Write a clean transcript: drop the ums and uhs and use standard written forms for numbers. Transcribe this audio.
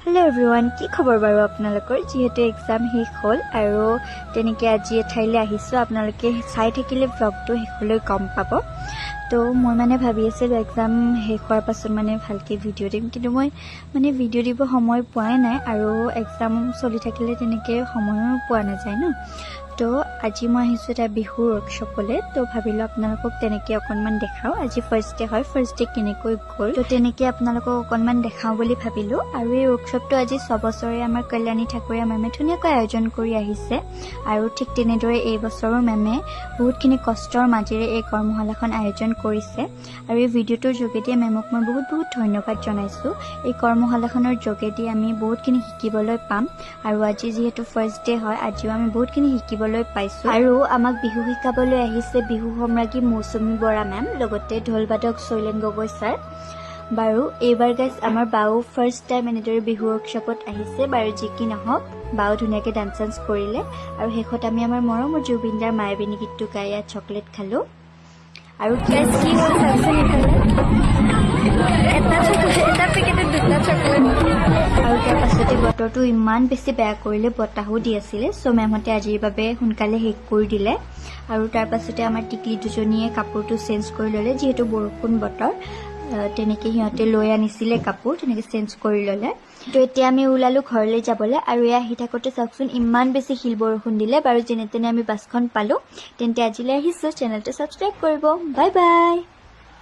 Hello' everyone, কি খবৰ বাৰু আপোনালোকৰ? যিহেতু এক্সাম শেষ হ'ল আৰু তেনেকৈ আজি এঠাইলৈ আহিছোঁ, আপোনালোকে চাই থাকিলে ভ্লগটো শেষলৈ গম পাব। তো মই মানে ভাবি আছিলোঁ এক্সাম শেষ হোৱাৰ পাছত মানে ভালকৈ ভিডিঅ' দিম, কিন্তু মই মানে ভিডিঅ' দিব সময় পোৱাই নাই আৰু এক্সাম চলি থাকিলে তেনেকৈ সময়ো পোৱা নাযায় ন। তো আজি মই আহিছোঁ এটা বিহুৰ ৱৰ্কশ্বপলৈ। তো ভাবিলোঁ আপোনালোকক তেনেকৈ অকণমান দেখাওঁ। আজি ফাৰ্ষ্ট ডে হয়, ফাৰ্ষ্ট ডে কেনেকৈ গ'ল, তো তেনেকৈ আপোনালোকক অকণমান দেখাওঁ বুলি ভাবিলোঁ। আৰু এই ৱৰ্কশ্বপটো আজি ছবছৰে আমাৰ কল্যাণী ঠাকুৰীয়া মেমে ধুনীয়াকৈ আয়োজন কৰি আহিছে আৰু ঠিক তেনেদৰে এই বছৰো মেমে বহুতখিনি কষ্টৰ মাজেৰে এই কৰ্মশালাখন আয়োজন কৰিছে। আৰু এই ভিডিঅ'টোৰ যোগেদিয়ে মেমক মই বহুত বহুত ধন্যবাদ জনাইছোঁ। এই কৰ্মশালাখনৰ যোগেদি আমি বহুতখিনি শিকিবলৈ পাম আৰু আজি যিহেতু ফাৰ্ষ্ট ডে হয়, আজিও আমি বহুতখিনি শিকিবলৈ পাইছোঁ। আৰু আমাক বিহু শিকাবলৈ আহিছে বিহু সম্ৰাজ্ঞী মৌচুমী বৰা মেম, লগতে ঢোলবাদক শৈলেন গগৈ ছাৰ। বাৰু এইবাৰ গাইজ, আমাৰ বাও ফাৰ্ষ্ট টাইম এনেদৰে বিহু ৱৰ্কশ্বপত আহিছে। বাৰু যি কি নহওক, বাও ধুনীয়াকৈ ডান্স চান্স কৰিলে আৰু শেষত আমি আমাৰ মৰমৰ জুবিনদাৰ মায়াবিনী গীতটো গাই ইয়াত চকলেট খালোঁ। আৰু গাইজ, কি হ'ল চাওকচোন ইফালে। এটা চকলেট, এটা পেকেটত দুটা চকলেট। আৰু তাৰ পাছতে বতৰটো ইমান বেছি বেয়া কৰিলে, বতাহো দি আছিলে। চ' মেমহঁতে আজিৰ বাবে সোনকালে শেষ কৰি দিলে। আৰু তাৰ পাছতে আমাৰ টিকলি দুজনীয়ে কাপোৰটো চেঞ্জ কৰি ল'লে। যিহেতু বৰষুণ বতৰ, তেনেকে সিহঁতে লৈ আনিছিলে কাপোৰ, তেনেকে চেঞ্জ কৰি ল'লে। তো এতিয়া আমি ওলালো ঘৰলৈ যাবলৈ। আৰু এয়া আহি থাকোঁতে চাওকচোন, ইমান বেছি শিল বৰষুণ দিলে। বাৰু যেনে তেনে আমি বাছখন পালোঁ। তেন্তে আজিলৈ আহিছোঁ। চেনেলটো ছাবস্ক্ৰাইব কৰিব। Bye bye.